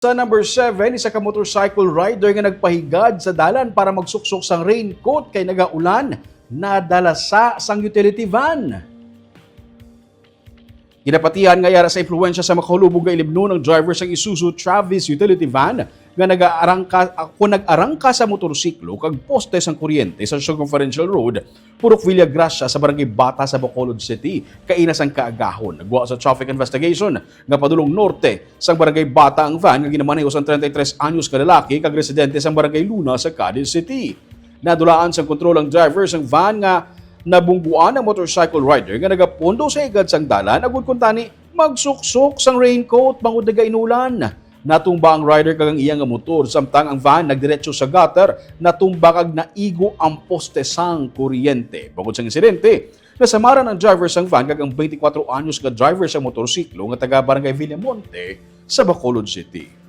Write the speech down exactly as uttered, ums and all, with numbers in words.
Sa number seven, isa ka motorcycle rider nga nagpahigad sa dalan para magsuksok sang raincoat kay nagaulan, nadalasa sang utility van. Ginapatihan nga yara sa impluwensya sa makahulubog nga ilimnon ang driver sang Isuzu Travis utility van nga nag-arangka, kung nag-arangka sa motorsiklo kag poste sang kuryente sa Circumferential Road, Purok Villa Gracia sa Barangay Bata sa Bacolod City, kaina sang kaagahon. Nagwa sa traffic investigation nga padulong norte sang Barangay Bata ang van nga ginamaneho sang treinta y tres anyos ka lalaki kag residente sang Barangay Luna sa Cadiz City. Nadulaan sang kontrol ang driver sang van nga nabungguan ang motorcycle rider nga nagapondo sa higad sang dalan, agud kuntani magsuksok sang raincoat bangod nagainulan. Natumba ang rider kag ang iya nga motor, samtang ang van nagdiretso sa gutter, natumba kag naigo ang poste sang kuryente. Bangod sang insidente, nasamaran ang driver sang van kag ang twenty-four anyos nga driver sa motorsiklo nga taga Barangay Villamonte sa Bacolod City.